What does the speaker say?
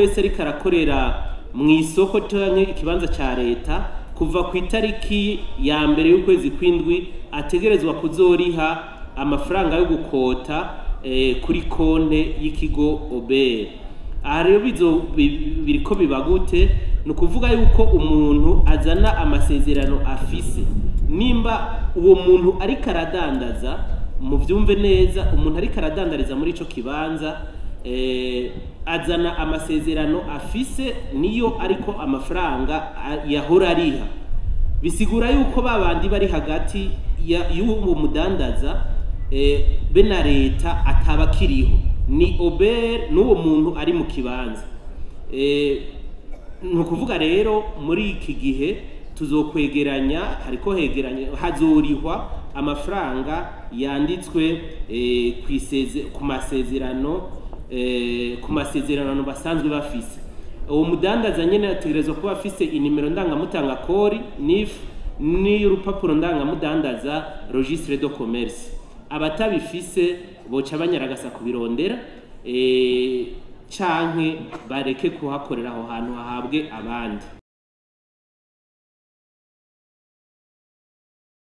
Wese ariko arakorera mu isoko canke ikibanza ca leta, kuva ku itariki ya mbere y'ukwezi kw'indwi ategerezwa kuzoriha amafaranga yo gukota kuri konte y'ikigo OBR. Aha rero biriko biba gute? Ni ukuvuga yuko umuntu azana amasezerano afise, nimba uwo muntu ariko aradandaza. Muvyumve neza, umuntu ariko aradandariza muri ico kibanza azana amasezerano afise, niyo ariko amafaranga yahora ariha. Bisigura yuko babandi bari hagati y'uwo mudandaza be na leta atabakiriho, ni OBR n'uwo muntu ari mu kibanza. Ni ukuvuga rero muri iki gihe tuzokwegeranya, hariko hegeranya, hazorihwa amafaranga yanditswe ku masezerano basanzwe bafise. Uwo mudandaza nyene ategerezwa kuba afise inimero ndangamutangakori, NIF, n'urupapuro ndangamudandaza, registre de commerce. Abatabifise boca banyaragasa kubirondera canke bareke kuhakorera, aho hantu hahabwe abandi.